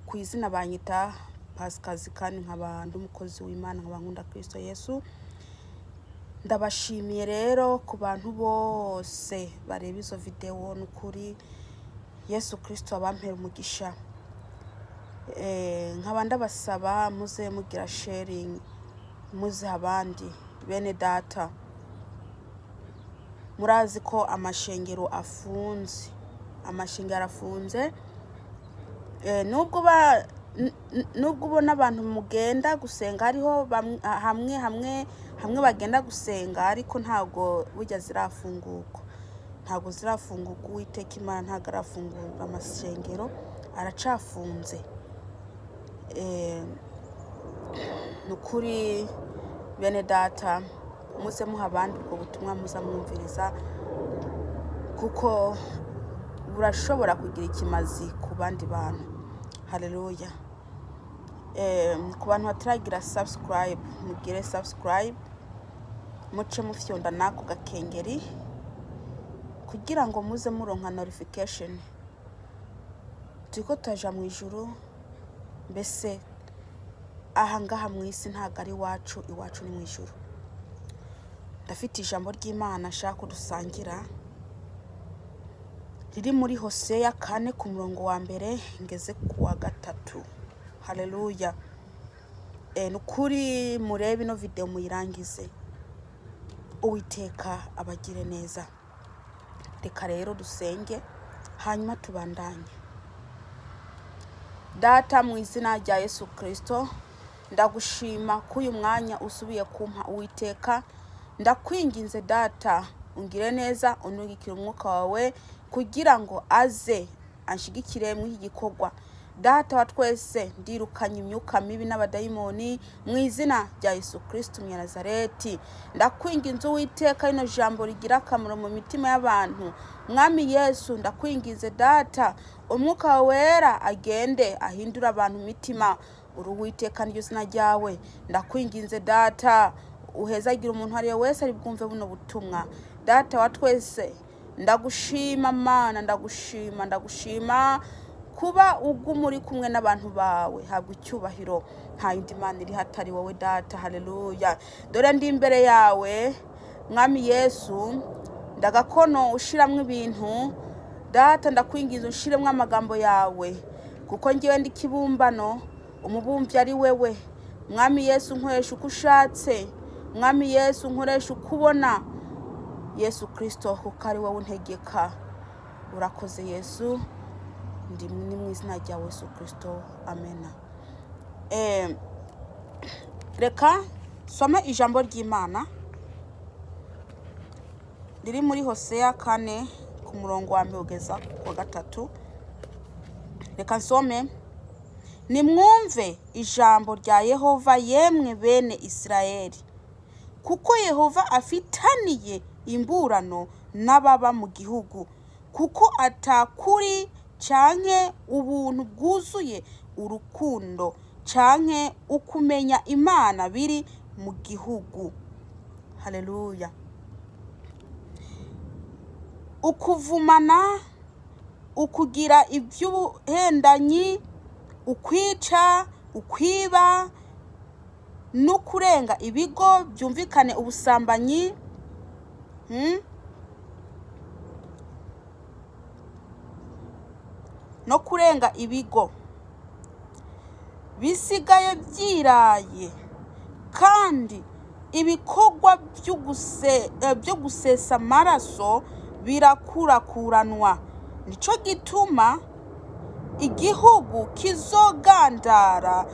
Ku izina banyita Pasikazi, kandi nkaba ndi umukozi w'Imana, nkaba nkunda Kristo Yesu. Ndabashimiye rero ku bantu bose bareba izo videwo, ni ukuri Yesu Kristo abampera umugisha. Nkaba ndabasaba muze mugira sharing, muze abandi bene data. Murazi ko amashengero afunze, amashengero arafunze. Nubwo ubona abantu mugenda gusenga, hariho hamwe hamwe hamwe bagenda gusenga, ariko ntabwo burya zirafungurwa, ntabwo zirafungurwa. Uwiteka Imana ntabwo arafungura amasengero, aracafunze. Ni ukuri bene data, muze muha abandi ubwo butumwa, muza mwumviriza, kuko burashobora kugira ikimazi ku bandi bantu. Haleluya. Ku bantu bataragira subscribe, mugire subscribe, muce mufyonda n'ako gakengeri kugira ngo muze muronka notification. Turiko turaja mu ijuru, mbese aha ngaha mu isi ntabwo ari iwacu, iwacu ni mu ijuru. Ndafite ijambo ry'Imana nshaka ko dusangira, riri muri Hoseya 4 ku murongo wa mbere ngeze ku wa gatatu. Haleluya. Ni ukuri murebe ino video muyirangize, Uwiteka abagire neza. Reka rero dusenge, hanyuma tubandanye. Data, mu izina rya Yesu Kristo, ndagushima ko uyu mwanya usubiye kumpa. Uwiteka, ndakwinginze Data, ungire neza, unungikire umwuka wawe kugira ngo aze anshigikire muri iki gikorwa. Data wa twese, ndirukanye imyuka mibi n'abadayimoni mu izina rya Yesu Kristo Umunyanazareti. Ndakwinginze Uwiteka, rino jambo rigira akamaro mu mitima y'abantu. Mwami Yesu, ndakwinginze Data, umwuka wawe wera agende ahindure abantu imitima. Uri Uwiteka, niryo zina ryawe. Ndakwinginze Data, uhezagira umuntu uwo ari we wese ari bwumve buno butumwa. Data wa twese, ndagushima Mana, ndagushima, ndagushima kuba uguma uri kumwe n'abantu bawe. Habwa icyubahiro, nta yindi Mana iri hatari wowe Data. Haleluya. Dore ndi imbere yawe Mwami Yesu, ndagakono ushiramwo ibintu. Data, ndakwinginze ushiremwo amagambo yawe, kuko ngewe ndi kibumbano, umubumbyi ari wewe. Mwami Yesu, nkoresha uko ushatse. Mwami Yesu, nkoresha uko ubona. Yesu Kristo, kuko ari wowe untegeka. Urakoze Yesu, ndi ni mu izina rya Yesu Kristo, amena. Reka some ijambo ry'Imana riri muri Hoseya 4 ku murongo wa mbere kugeza ku wa gatatu. Reka nsome. Nimwumve ijambo rya Yehova, yemwe bene Isirayeli, kuko Yehova afitaniye imburano n'ababa mu gihugu, kuko atakuri canke ubuntu bwuzuye urukundo canke ukumenya Imana biri mu gihugu. Haleluya. Ukuvumana, ukugira iby'ubuhendanyi, ukwica, ukwiba no kurenga ibigo, byumvikane ubusambanyi, no kurenga ibigo bisigaye byiraye, kandi ibikorwa byo gusesa amaraso birakurakuranwa. Nico gituma igihugu kizogandara,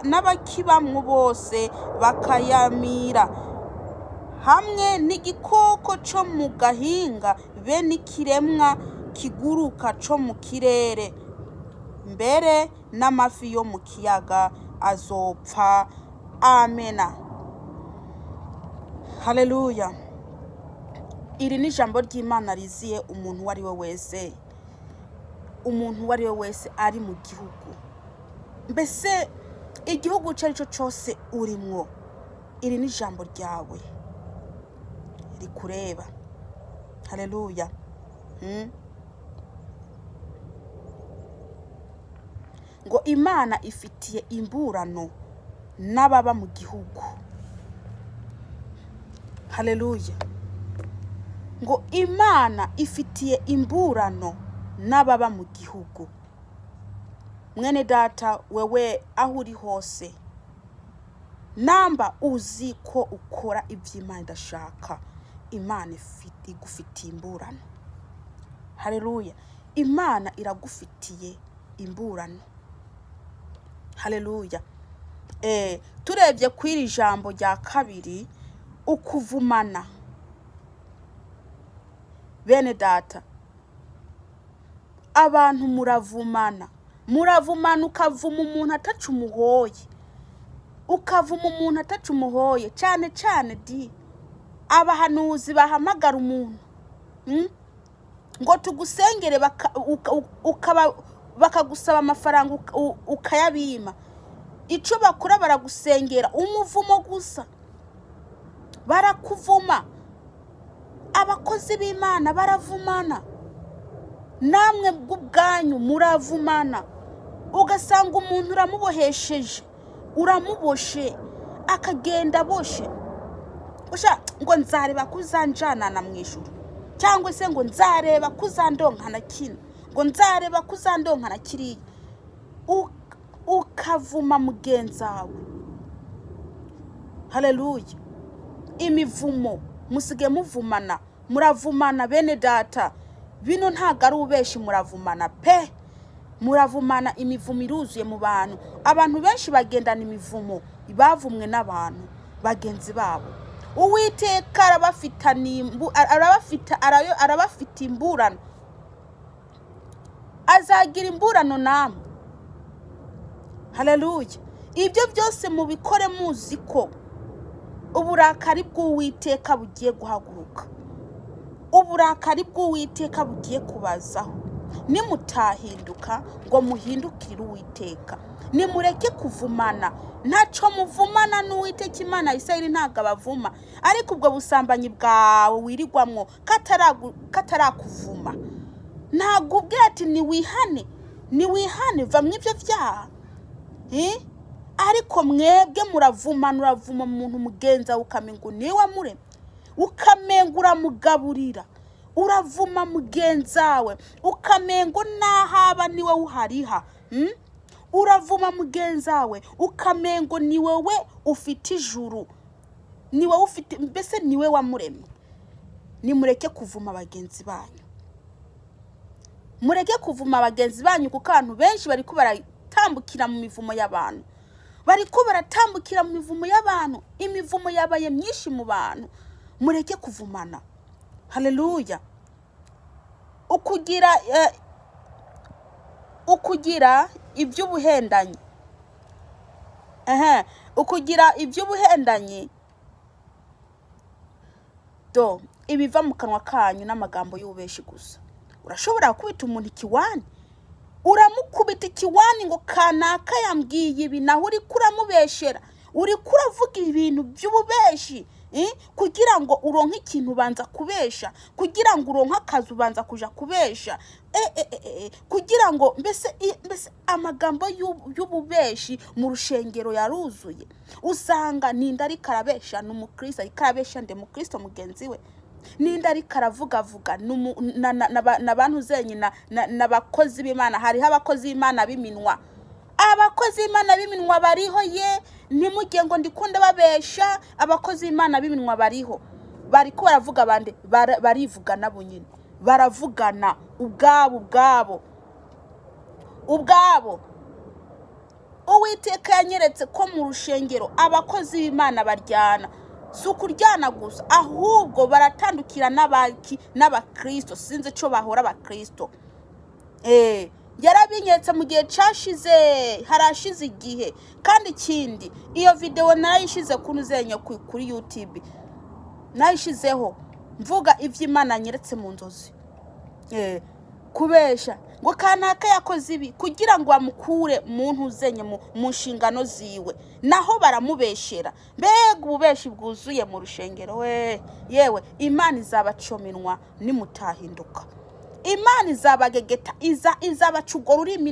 n'abakibamwo bose bakayamira, hamwe n'igikoko co mu gahinga be n'ikiremwa kiguruka co mu kirere, mbere n'amafi yo mu kiyaga azopfa. Amena. Haleluya. Iri ni ijambo ry'Imana riziye umuntu uwo ari we wese, umuntu uwo ari we wese ari mu gihugu, mbese igihugu icyo ari cyo cyose urimwo, iri ni ijambo ryawe rikureba. Haleluya. Ngo Imana ifitiye imburano n'ababa mu gihugu. Haleluya! Ngo Imana ifitiye imburano n'ababa mu gihugu. Mwene data, wewe aho uri hose, namba uzi ko ukora ibyo Imana idashaka, Imana igufitiye imburano. Haleluya! Imana iragufitiye imburano. Haleluya! Turebye ku iri jambo rya kabiri, ukuvumana. Bene data, abantu muravumana, muravumana, ukavuma umuntu ataca umuhoye, ukavuma umuntu ataca umuhoye. Cyane cyane di abahanuzi bahamagara umuntu, Ngo tugusengere, bakagusaba amafaranga, ukayabima. Icyo bakora, baragusengera umuvumo gusa, barakuvuma. Abakozi b'Imana baravumana, namwe ubwanyu muravumana. Ugasanga umuntu uramubohesheje, uramuboshe, akagenda aboshe. Usha ngo nzareba ko uzanjanana mu ijuru, cyangwa se ngo nzareba ko uzandonkana kino, ngo nzareba ko uzandonkana kiriya. Ukavuma mugenzi wawe. Haleluya! Imivumo, musigaye muvumana, muravumana. Bene data, bino ntabwo ari ubeshi, muravumana pe, muravumana. Imivumo iruzuye mu bantu. Abantu benshi bagendana imivumo bavumwe n'abantu bagenzi babo. Uwiteka arabafite imburano, azagira imburano namwe. Haleluya! Ibyo byose mubikore muzi ko uburakari bw'Uwiteka bugiye guhaguruka, uburakari bw'Uwiteka bugiye kubazaho nimutahinduka ngo muhindukirire Uwiteka. Nimureke kuvumana, ntacyo muvumana n'Uwiteka Imana ya Isirayeli, ntabwo abavuma. Ariko ubwo busambanyi bwawe wirigwamwo katarakuvuma, ntabwo ubwira ati niwihane, niwihane, va mu ibyo byaha. Eh? Ariko mwebwe muravumana, uravuma umuntu mugenza wawe, ukamenga niwe muremye, ukamenga uramugaburira. Uravuma mugenzawe, ukamengo n'ahaba niwe uhariha, Uravuma mugenzawe, ukamengo ni wowe ufite ijuru, ni wowe ufite, mbese niwe wamuremye. Nimureke kuvuma bagenzi banyu, mureke kuvuma bagenzi banyu, kuko abantu benshi bariko baratambukira mu mivumo y'abantu, bariko baratambukira mu mivumo y'abantu. Imivumo yabaye myinshi mu bantu. Mureke kuvumana. Haleluya! Ukugira iby'ubuhendanyi, ehe, ukugira iby'ubuhendanyi. Do ibiva mu kanwa kanyu n'amagambo y'ububeshi gusa. Urashobora gukubita umuntu ikiwani, uramukubita ikiwani ngo kanaka yambwiye ibi, naho uri kuramubeshera, uri kuravuga ibintu by'ububeshi, eh? Kugira ngo uronke ikintu ubanza kubesha, kugira ngo uronke akazi ubanza kuja kubesha, kugira ngo mbese amagambo y'ububeshi mu rushengero yaruzuye. Usanga ninda ariko arabesha ni umukristo, ariko arabesha nde? Mukristo mugenzi we. Ninda ariko aravugavuga na bantu zenye n'abakozi b'Imana. Hariho abakozi b'Imana b'iminwa, abakozi b'Imana b'iminwa bariho ye. Ntimugire ngo ndikunda babesha. Abakozi b'Imana b'iminwa bariho, bariko baravuga bande? Barivugana bo nyine, baravugana ubwabo, ubwabo, ubwabo. Uwiteka yanyeretse ko mu rushengero abakozi b'Imana baryana. Si ukuryana gusa, ahubwo baratandukira n'abaki? N'abakristo. Sinzi icyo bahora abakristo. Yarabinyeretse mu gihe cyashize, harashize igihe. Kandi ikindi, iyo videwo narayishize kuri uzenye kuri YouTube, nayishizeho mvuga iby'Imana nyeretse mu nzozi. Kubesha ngo kanaka yakoze ibi kugira ngo bamukure mu ntuzenye mu nshingano ziwe, naho baramubeshera. Mbega ububeshi bwuzuye mu rushengero we! Yewe, Imana izabacominwa nimutahinduka. Imana izabagegeta, izabaca urwo rurimi,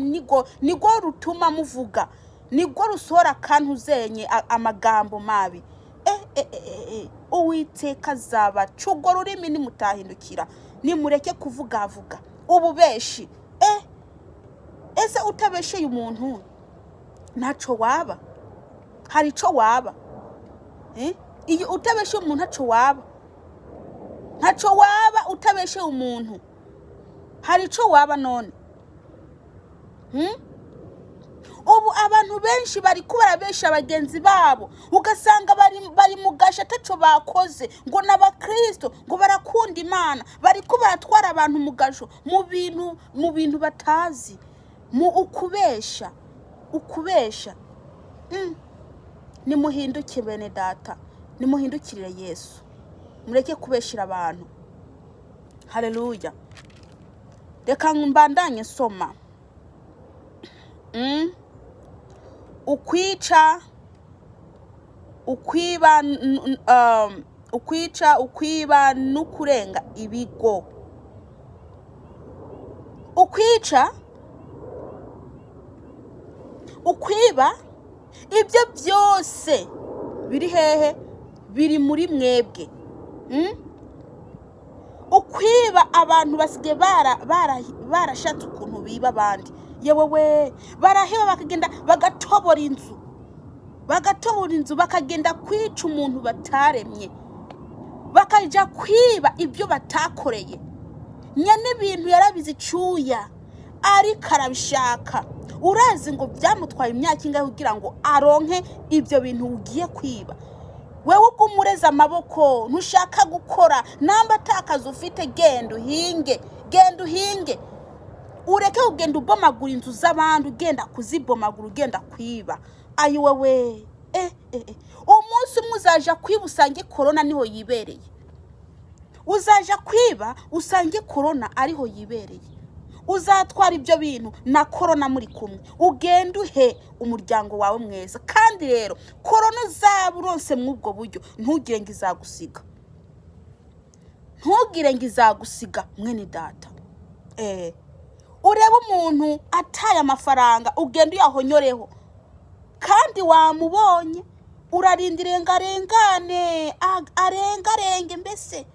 nigwo rutuma muvuga, nigwo rusohora kantuzenye amagambo mabi. Uwiteka azabaca urwo rurimi nimutahindukira, nimureke kuvugavuga ububeshi. Ese utabesheye umuntu ntaco waba? Hari ico waba? Iyo utabesheye umuntu ntaco waba, ntaco waba. Utabesheye umuntu hari ico waba none? Ubu abantu benshi bariko barabesha bagenzi babo, ugasanga bari mu gasho ataco bakoze, ngo n'abakristo, ngo barakunda Imana, bariko baratwara abantu mu gasho mu bintu batazi, mu ukubesha, ukubesha. Nimuhinduke bene data, nimuhindukirire Yesu, mureke kubeshera abantu. Haleluya. Reka mbandanye nsoma. Ukwica, ukwiba, ukwica, ukwiba n'ukurenga ibigo. Ukwica, ukwiba, ibyo byose biri hehe? Biri muri mwebwe. Ukwiba, abantu basigaye barashatse ukuntu biba abandi. Yewe we, baraheba bakagenda bagatobora inzu, bagatobora inzu, bakagenda kwica umuntu bataremye, bakajya kwiba ibyo batakoreye. Nyene ibintu yarabize icuya, ariko arabishaka. Urazi ngo byamutwaye imyaka ingahe kugira ngo aronke ibyo bintu ugiye kwiba? Wewe ubwo umureze amaboko, ntushaka gukora. Namba atakazi ufite, genda uhinge, genda uhinge, ureke kugenda ubomagura inzu z'abandi, ugenda kuzibomagura, ugenda kwiba. Ayi wewe, eh. Umunsi umwe uzaja kwiba usange korona niho yibereye. Uzaja kwiba usange korona ariho yibereye. Uzatwara ibyo bintu na korona muri kumwe, ugende uhe umuryango wawe mweza. Kandi rero korona uzaba uronse mw'ubwo buryo, ntugire ngo izagusiga, ntugire ngo izagusiga, mwene data. Urebe umuntu ataye amafaranga, ugenda uyahonyoreho kandi wamubonye, urarindiriye ngo arengane, arengarenge mbese,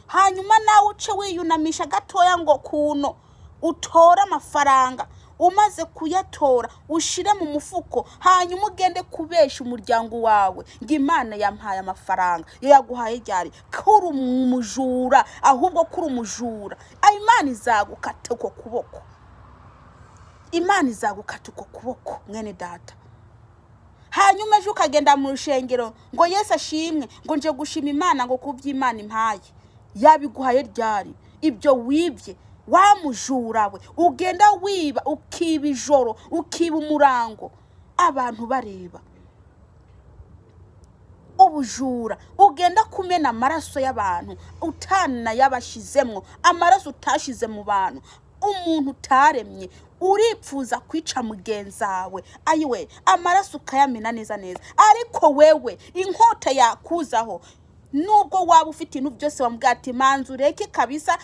hanyuma nawe uce wiyunamisha gatoya ngo kuno utore amafaranga. Umaze kuyatora ushire mu mufuko, hanyuma ugende kubesha umuryango wawe ngo Imana yampaye amafaranga. Iyo yaguhaye ryari? Kuri umujura, ahubwo kuri umujura. Imana izagukata uko kuboko, Imana izagukata uko kuboko, mwene data. Hanyuma ejo ukagenda mu rushengero ngo Yesu ashimwe, ngo nje gushima Imana, ngo kuby'Imana impaye. Yabiguhaye ryari ibyo wibye, wa mujura we? Ugenda wiba, ukiba ijoro, ukiba umurango, abantu bareba. Ubujura, ugenda kumena amaraso y'abantu utanayabashizemwo, amaraso utashize mu bantu, umuntu utaremye, uripfuza kwica mugenzawe. Ayiwe, amaraso ukayamena neza neza. Ariko wewe inkota yakuzaho, nubwo waba ufite ibintu byose, wambwira ati manza ureke kabisa,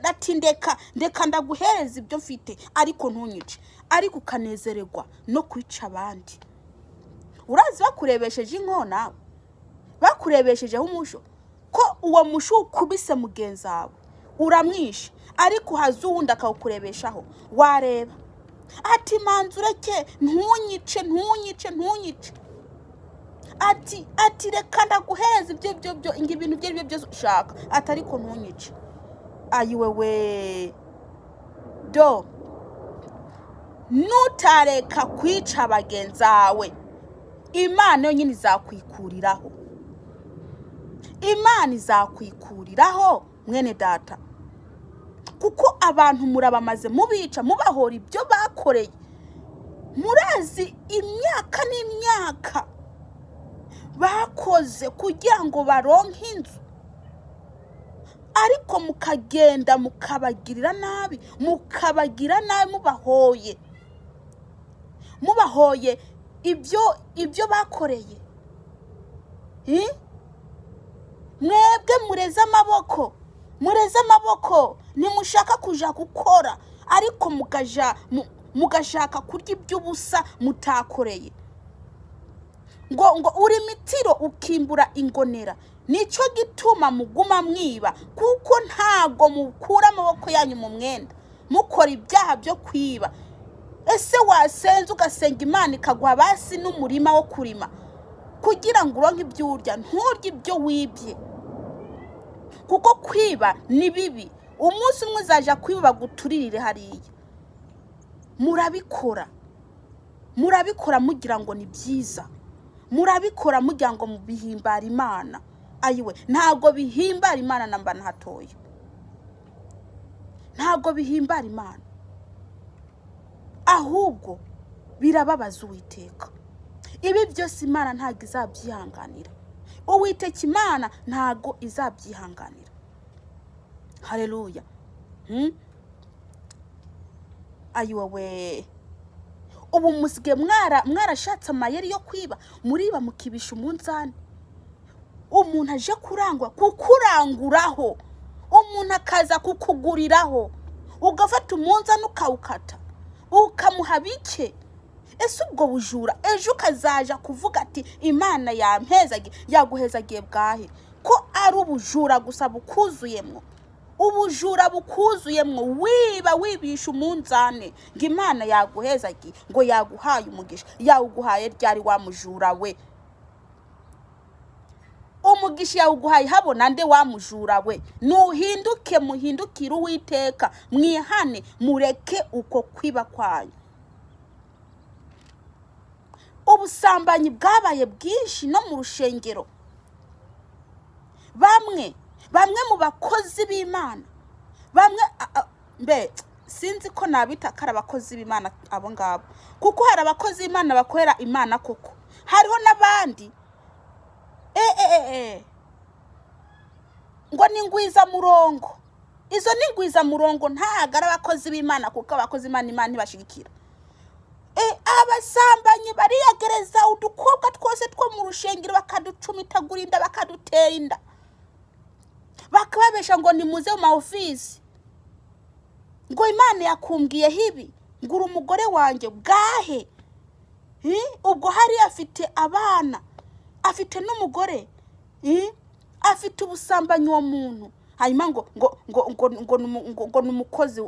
ati ndeka, ndeka ndaguhereza ibyo mfite, ariko ntunyice. Ariko ukanezererwa no kwica abandi. Urazi bakurebesheje inkona, bakurebeshejeho umusho, ko uwo musho ukubise mugenzi wawe uramwishe, ariko haza uwundi akawukurebeshaho, wareba ati manza ureke, ntunyice, ntunyice, ntunyice. Ati reka ndaguhereza ibyo byo byo ngo ibintu ibyo ari byo byose ushaka, ati ariko ntunyice. Ayiwewe, do nutareka kwica bagenzi bawe, Imana yonyine izakwikuriraho, Imana izakwikuriraho, mwene data, kuko abantu murabamaze, mubica, mubahora ibyo bakoreye. Murazi imyaka n'imyaka bakoze kugira ngo baronke inzu, ariko mukagenda mukabagirira nabi, mukabagira nabi, mubahoye ibyo bakoreye. Mwebwe mureze amaboko. Mureze amaboko, ntimushaka kuja gukora, ariko mukaja mugashaka kurya iby'ubusa mutakoreye. Ngo uri imitiro ukimbura ingonera, nicyo gituma muguma mwiba, kuko ntago mukura amaboko yanyu mu mwenda, mukora ibyaha byo kwiba. Ese wasenze ugasenga Imana ikaguha basi n'umurima wo kurima kugira ngo uronke ibyo urya, nturye ibyo wibye? Kuko kwiba ni bibi. Umunsi umwe uzaja kwiba baguturirire hariya. Murabikora, murabikora mugira ngo ni byiza, murabikora mugira ngo bihimbara Imana. Ayiwe, ntabwo bihimbara Imana namba na hatoya, ntabwo bihimbara Imana, ahubwo birababaza Uwiteka. Ibi byose Imana ntabwo izabyihanganira. Uwiteka Imana ntabwo izabyihanganira. Hareruya! Ayiwe, ubu musigaye mwarashatse amayeri yo kwiba, muriba mukibisha umunzani. Umuntu aje kurangwa, kukuranguraho, umuntu akaza kukuguriraho, ugafata umunzani ukawukata, ukamuha bike. Ese ubwo bujura, ejo ukazaja kuvuga ati Imana yampezagiye? Yaguhezagiye bwahe, ko ari ubujura gusa bukuzuyemwo, ubujura bukuzuyemwo? Wiba, wibisha umunzane, ngo Imana yaguhezagiye, ngo yaguhaye umugisha. Yawuguhaye ryari, wa mujura we? Umugisha yawuguhaye habona nde, wa mujura we? Nuhinduke, muhindukire Uwiteka, mwihane, mureke uko kwiba kwanyu. Ubusambanyi bwabaye bwinshi no mu rushengero. Bamwe bamwe mu bakozi b'Imana, bamwe mbe sinzi ko nabita ko ari abakozi b'Imana abo ngabo, kuko hari abakozi b'Imana bakorera Imana koko, hariho n'abandi ngo ni ngwizamurongo. Izo ni ngwizamurongo, ntago ari abakozi b'Imana, kuko abakozi b'Imana, Imana ntibashigikira. Abasambanyi bariyegereza udukobwa twose two mu rushengero, bakaducumitagura inda, bakadutera inda, bakababesha ngo nimuze mu ma ofisi, ngo Imana yakumbwiyeho ibi, ngo uri umugore wanjye. Bwahe? Ubwo hariya afite abana, afite n'umugore, Afite ubusambanyi uwo muntu. Hanyuma ngo ni umukozi.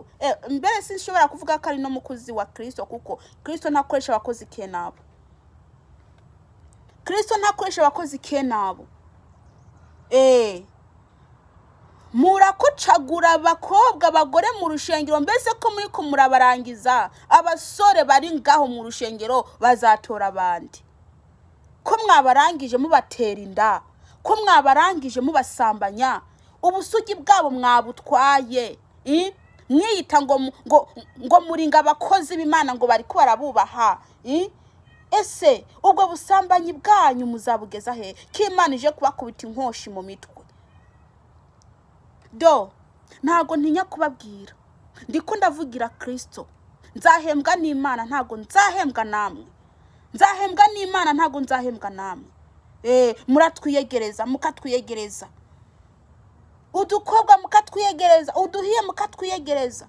Mbere sinshobora kuvuga ko ari n'umukozi wa Kirisito, kuko Kirisito ntakoresha abakozi ke nabo. Kirisito ntakoresha abakozi ke nabo. Murakocagura abakobwa, abagore mu rushengero. Mbese ko muri ko murabarangiza, abasore bari ngaho mu rushengero bazatora abandi, ko mwabarangije mubatera inda, ko mwabarangije mubasambanya, ubusugi bwabo mwabutwaye? Mwiyita ngo muringa abakozi b'Imana, ngo bari ko barabubaha. Ese ubwo busambanyi bwanyu muzabugeza he, ko Imana ije kubakubita inkoshi mu mitwe? Do ntabwo ntinya kubabwira, ndiko ndavugira Kirisito. Nzahembwa n'Imana, ntabwo nzahembwa namwe. Nzahembwa n'Imana, ntabwo nzahembwa namwe. Muratwiyegereza, mukatwiyegereza udukobwa, mukatwiyegereza uduhiye, mukatwiyegereza.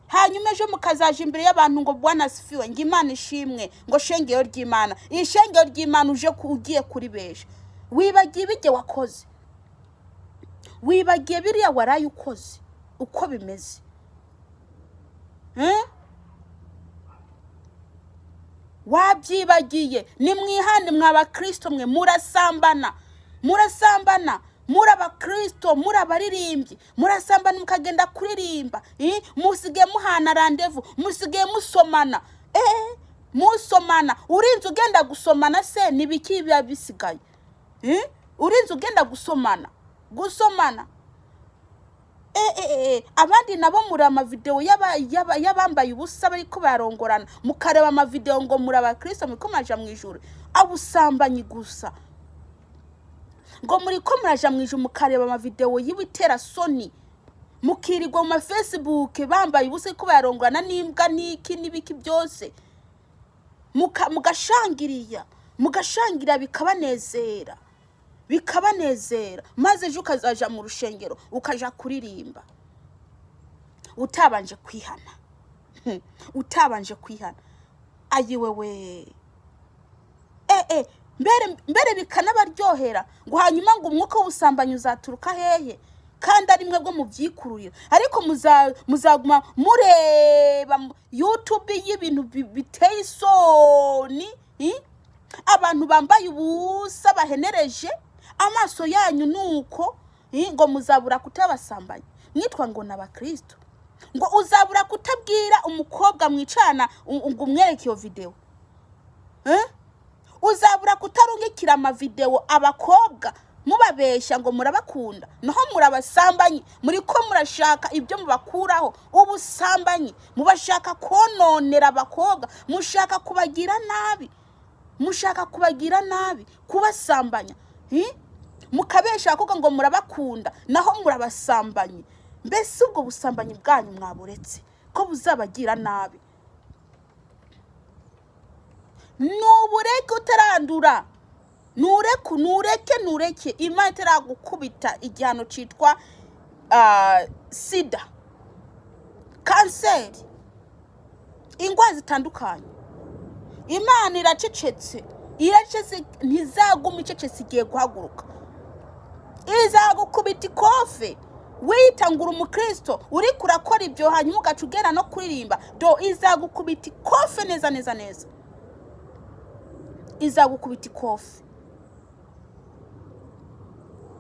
Hanyuma ejo mukazaja imbere y'abantu ngo Bwana asifiwe, ngo Imana ishimwe, ngo shengero ry'Imana. Iri shengero ry'Imana uje ugiye kuribesha, wibagiye ibijye wakoze, wibagiye biriya waraye ukoze uko bimeze. Wabyibagiye? Ni mwihane mwa bakristo mwe. Murasambana, murasambana muri abakristo, muri abaririmbyi, murasambana mukagenda kuririmba. Musigaye muhana rendez-vous, musigaye musomana, musomana. Urinze ugenda gusomana se, ni biki biba bisigaye? Urinze ugenda gusomana, gusomana. Abandi nabo muri amavideo y'abambaye ubusa bariko barongorana, mukareba amavideo ngo muri abakristo, muriko muraja mu ijuru. Abusambanyi gusa, ngo muriko muraja mu ijuru, mukareba amavideo y'ibiterasoni, mukirirwa mu mafacebook bambaye ubusa ko barongorana n'imbwa n'iki n'ibiki byose, mugashangiriya, mugashangira, bikabanezera. Bikabanezera, maze ejo ukazaja mu rushengero, ukaja kuririmba utabanje kwihana, utabanje kwihana. Ayiwewe, mbere mbere bikanabaryohera ngo hanyuma ngo umwuka w'ubusambanyi uzaturuka hehe kandi ari mwebwe mubyikururira? Ariko muzaguma mureba YouTube y'ibintu biteye isoni, Abantu bambaye ubusa bahenereje amaso yanyu, nuko ngo muzabura kutabasambanya mwitwa ngo ni abakristo, ngo uzabura kutabwira umukobwa mwicana ngo umwereke iyo videwo, eh? Uzabura kutarungikira amavidewo abakobwa mubabeshya ngo murabakunda, naho murabasambanyi, muri ko murashaka ibyo mubakuraho ubusambanyi, mubashaka kononera abakobwa, mushaka kubagira nabi, mushaka kubagira nabi, kubasambanya, hi? Mukabesha abakobwa ngo murabakunda, naho murabasambanyi. Mbese ubwo busambanyi bwanyu mwaburetse ko buzabagira nabi? Nubureke utarandura, nureke, nureke, nureke Imana itaragukubita igihano cyitwa sida, kanseri, indwara zitandukanye. Imana iracecetse, iracecetse, ntizaguma icecetse, igiye guhaguruka, izagukubita ikofe. Wiyita ngo uri umukristo, uriko urakora ibyo, hanyuma ugaca ugera no kuririmba do, izagukubita ikofe neza neza neza, izagukubita ikofe,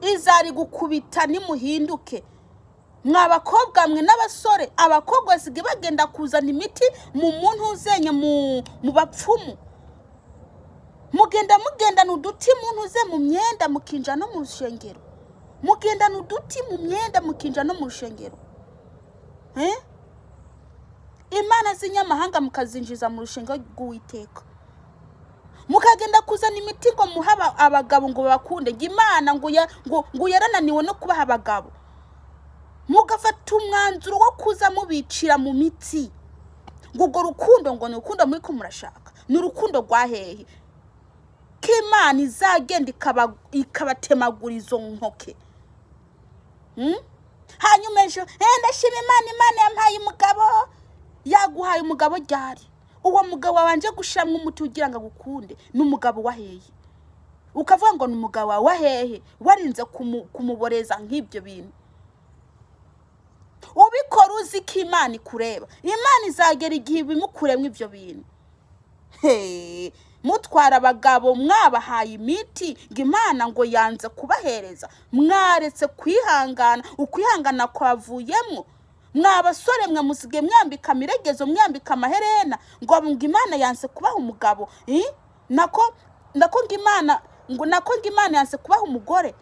izarigukubita. Nimuhinduke mwa bakobwa mwe n'abasore. Abakobwa basigaye bagenda kuzana imiti mu muntu uzenya mu bapfumu, mugenda mugendana uduti mu ntuze mu myenda, mukinjira no mu rushengero, mugendana uduti mu myenda, mukinjira no mu rushengero, eh? Imana z'inyamahanga mukazinjiza mu rushengero rw'Uwiteka, mukagenda kuzana imiti ngo muhe abagabo ngo babakunde, ngo Imana ngo yarananiwe no kubaha abagabo, mugafata umwanzuro wo kuza mubicira mu miti, ngo urwo rukundo ngo ni urukundo muri ko murashaka, ni urukundo rwa hehe ko Imana izagenda ikabatemagura izo ntoke? Hanyuma ejo, ndashima Imana, Imana yampaye umugabo. Yaguhaye umugabo ryari? Uwo mugabo wabanje gushiramwo umuti ugira ngo agukunde ni umugabo wa hehe? Ukavuga ngo ni umugabo wawe wa hehe, warinze kumuboreza nk'ibyo bintu, ubikora uzi ko Imana ikureba? Imana izagera igihe ibimukuremo ibyo bintu. He, mutwara abagabo mwabahaye imiti, ngo Imana ngo yanze kubahereza. Mwaretse kwihangana, ukwihangana kwavuyemo. Mwa basore mwe, musigaye mwambika amiregezo, mwambika amaherena, ngo Imana yanze kubaha umugabo, eh? Nako ngo Imana, ngo nako ngo Imana yanze kubaha umugore,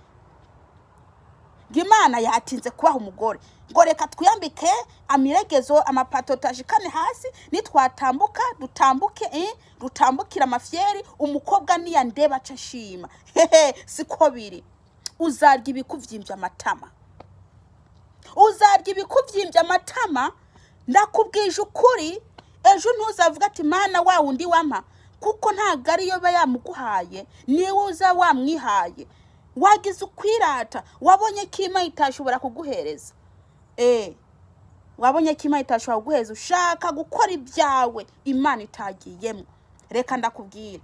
ngo Imana yatinze kubaha umugore, ngo reka twiyambike amiregezo, amapato tashikane hasi, nitwatambuka dutambuke, dutambukire amafyeri, umukobwa niyandeba aca ashima. Hehe, siko biri. Uzarya ibikuvyimbye amatama, uzarya ibikuvyimbye amatama, ndakubwije ukuri. Ejo ntuzavuga ati Mana wa wundi wampa, kuko ntabwo ariyo aba yamuguhaye, niwe uza wamwihaye, wagize ukwirata, wabonye ko Imana itashobora kuguhereza, wabonye ko Imana itashobora kuguhereza, ushaka gukora ibyawe Imana itagiyemo. Reka ndakubwira,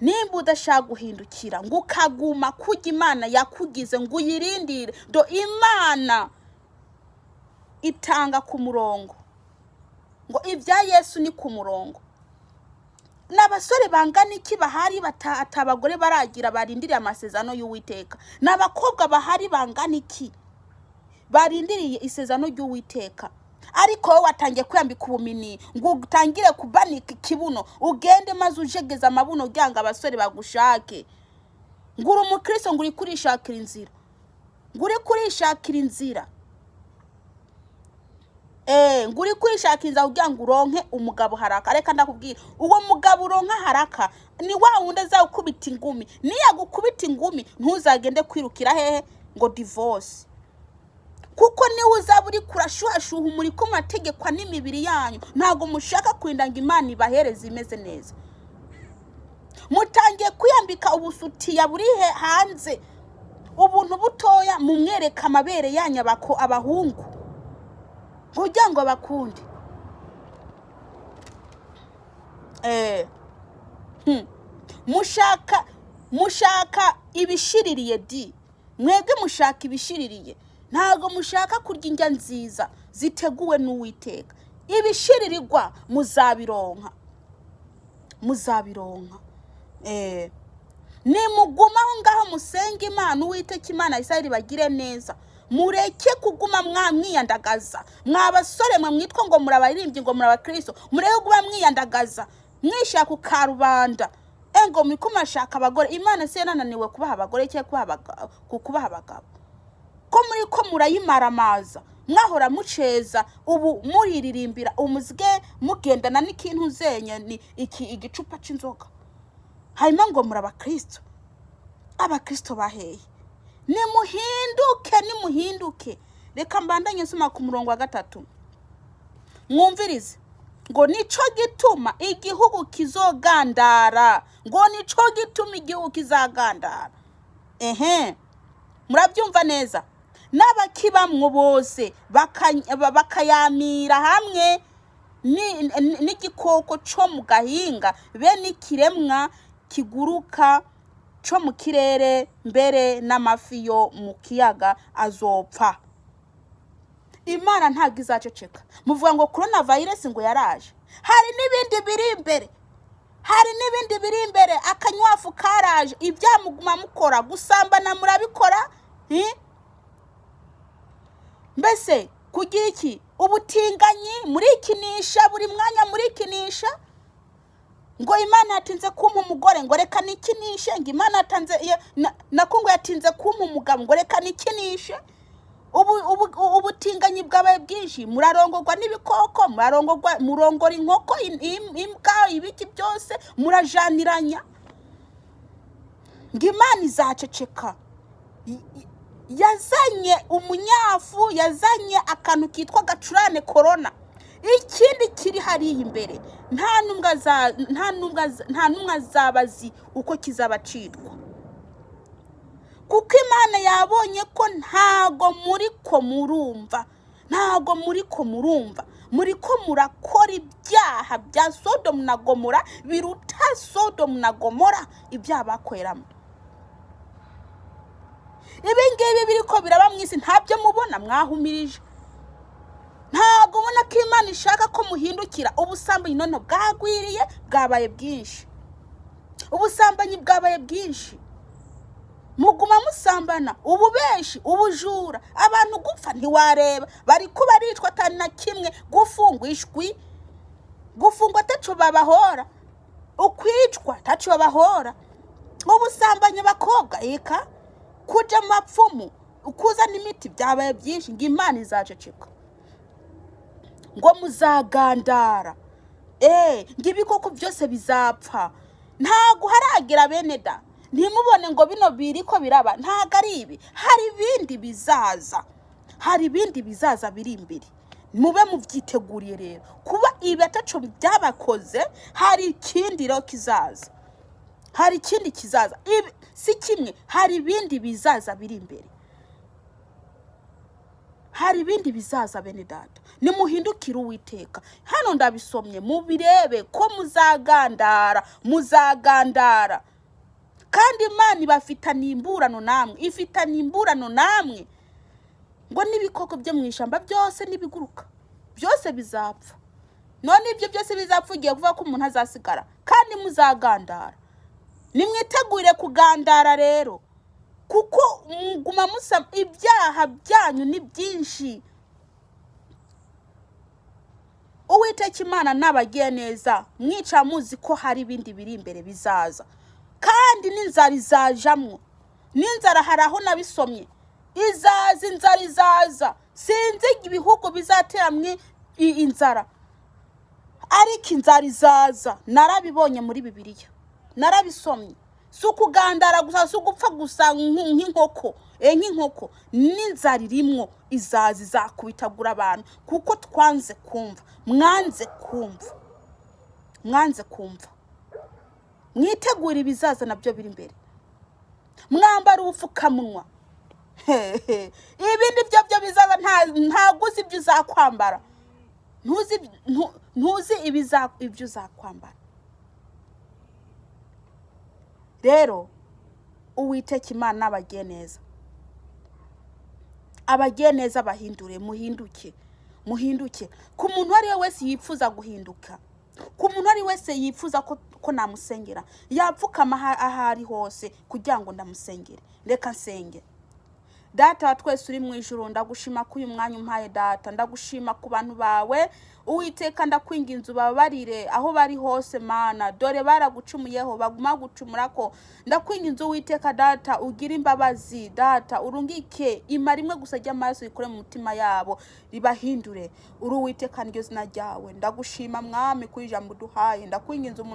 nimba udashaka guhindukira ngo ukaguma kurya Imana yakugize ngo uyirindire do, Imana itanga ku murongo, ngo ibya Yesu ni ku murongo. N'abasore bangana iki bahari atabagore baragira, barindiriye amasezerano y'Uwiteka? N'abakobwa bahari bangana iki barindiriye isezerano ry'Uwiteka? Ariko wowe watangiye kwiyambika ubumini, ngo utangire kubanika ikibuno, ugende maze ujegeze amabuno kugira ngo abasore bagushake, ngo uri umukristo, ngo uri kurishakira inzira, ngo uri kurishakira inzira, ngo uri kurishakira inzira kugira ngo uronke umugabo haraka. Reka ndakubwira, uwo mugabo uronka haraka ni wa wundi azagukubita ingumi. Niyagukubita ingumi, ntuzagende kwirukira hehe ngo divorce, kuko niwe uzaba uri kurashaka. murashuhashuha, muriko murategekwa n'imibiri yanyu. Ntabwo mushaka kurinda ngo Imana ibahereze imeze neza. Mutangiye kwiyambika ubusutiya buri hanze, ubuntu butoya, mumwereka amabere yanyu, abahungu, kugira ngo bakunde. Mushaka ibishiririye di. Mwebwe mushaka ibishiririye, ntabwo mushaka kurya indya nziza ziteguwe n'Uwiteka. Ibishiririrwa muzabironka, muzabironka. Nimuguma aho ngaho musenge Imana, Uwiteka Imana ya Isirayeli bagire neza. Mureke kuguma mwiyandagaza. Mwa basore mwe mwitwa ngo murabaririmbyi, ngo murabakristo, mureke kuguma mwiyandagaza, mwishaka ku karubanda, ngo muriko murashaka abagore. Imana se yanananiwe kubaha abagore cyangwa kubaha abagabo, ko muri ko murayimaramaza? Mwahora muceza, ubu muriririmbira umuzige, mugendana n'ikintu zenye ni iki, igicupa c'inzoga, hanyuma ngo muri abakristo. Abakristo baheye? Nimuhinduke, nimuhinduke. Reka mbandanye nsoma ku murongo wa 3, mwumvirize ngo: "Nico gituma igihugu kizogandara." Ngo nico gituma igihugu kizagandara. Ehe, murabyumva neza. "N'abakibamwo bose bakayamira hamwe n'igikoko co mu gahinga, be n'ikiremwa kiguruka co mu kirere, mbere n'amafi yo mu kiyaga azopfa." Imana ntabwo izaceceka. Muvuga ngo corona virus ngo yaraje, hari n'ibindi biri imbere, hari n'ibindi biri imbere. Akanywafu karaje. Ibyamuguma mukora, gusambana murabikora, hi? Mbese kugira iki? Ubutinganyi murikinisha, buri mwanya murikinisha. Ngo Imana yatinze kumpa umugore, ngo reka nikinishe. Ngo Imana yatanze nako ngo yatinze kumpa umugabo, ngo reka nikinishe. Ubu ubutinganyi bwabaye bwinshi. Murarongorwa n'ibikoko, murarongorwa, murongora inkoko, imbwa, ibiki byose murajaniranya. Ngo Imana izaceceka? Yazanye umunyafu, yazanye akantu kitwa gacurane, korona. Ikindi kiri hariya imbere, nta n'umwe azaba azi uko kizaba citwa, kuko Imana yabonye ko ntago muri ko murumva, ntago muri ko murumva. Muri ko murakora ibyaha bya Sodomu na Gomora, biruta Sodomu na Gomora ibyaha bakoreramo. Ibi ngibi biri ko biraba mu isi, ntabyo mubona? Mwahumirije, ntabwo ubona ko Imana ishaka ko muhindukira. Ubusambanyi none bwagwiriye, bwabaye bwinshi, ubusambanyi bwabaye bwinshi, muguma musambana, ububeshi, ubujura, abantu gupfa ntiwareba, bari ko baricwa atari na kimwe, gufungwa ishwi, gufungwa ataco babahora, ukwicwa ataco babahora, ubusambanyi, abakobwa eka kuja mu mapfumu, kuzana imiti, byabaye byinshi. Ngo Imana izaceceka? Ngo muzagandara, ngo ibikoko byose bizapfa. Ntabwo haragera, bene da. Ntimubone ngo bino biri ko biraba, ntabwo ari ibi. Hari ibindi bizaza, hari ibindi bizaza biri imbere, mube mubyiteguriye. Rero kuba ibi ataco byabakoze, hari ikindi rero kizaza, hari ikindi kizaza. Ibi si kimwe, hari ibindi bizaza biri imbere, hari ibindi bizaza. Bene data, nimuhindukire Uwiteka. Hano ndabisomye, mubirebe ko muzagandara, muzagandara. Kandi Imana ibafitaniye imburano namwe, ifitaniye imburano namwe. Ngo n'ibikoko byo mu ishyamba byose n'ibiguruka byose bizapfa. None ibyo byose bizapfa, ugiye kuvuga ko umuntu azasigara? Kandi muzagandara. Nimwitegure kugandara rero, kuko muguma musa, ibyaha byanyu ni byinshi. Uwiteka Imana nabagiye neza, mwica muzi ko hari ibindi biri imbere bizaza. Kandi n'inzara izajamwo, n'inzara hari aho nabisomye, izaza, inzara izaza. Sinzi ibihugu bizateramwe inzara, ariko inzara izaza. Narabibonye muri Bibiliya, narabisomye. Si ukugandara gusa, si ugupfa gusa nk'inkoko. Nk'inkoko n'inzara irimwo, izaza izakubitagura abantu, kuko twanze kumva, mwanze kumva, mwanze kumva. Mwitegure ibizaza nabyo biri imbere. Mwambara ubupfukamunwa. Hehe, ibindi byo bizaza, ntabwo uzi ibyo uzakwambara, ntuzi ibyo uzakwambara. Rero Uwiteka Imana abagiye neza, abagiye neza, bahindure, muhinduke, muhinduke. Ku muntu uwo ari we wese yifuza guhinduka, ku muntu uwo ari we wese yifuza ko namusengera, yapfukama aho ari hose kugira ngo ndamusengere. Reka nsenge. Data wa twese uri mu ijuru, ndagushima ko uyu mwanya umpaye. Data, ndagushima ku bantu bawe. Uwiteka, ndakwinginze ubabarire aho bari hose. Mana, dore baragucumuyeho, baguma gucumura ko. Ndakwinginze Uwiteka Data, ugire imbabazi. Data, urungike ima rimwe gusa ry'amaraso rikore mu mutima yabo, ribahindure. Uri Uwiteka, niryo zina ryawe. Ndagushima Mwami kuri ijambo uduhaye. Ndakwinginze umuntu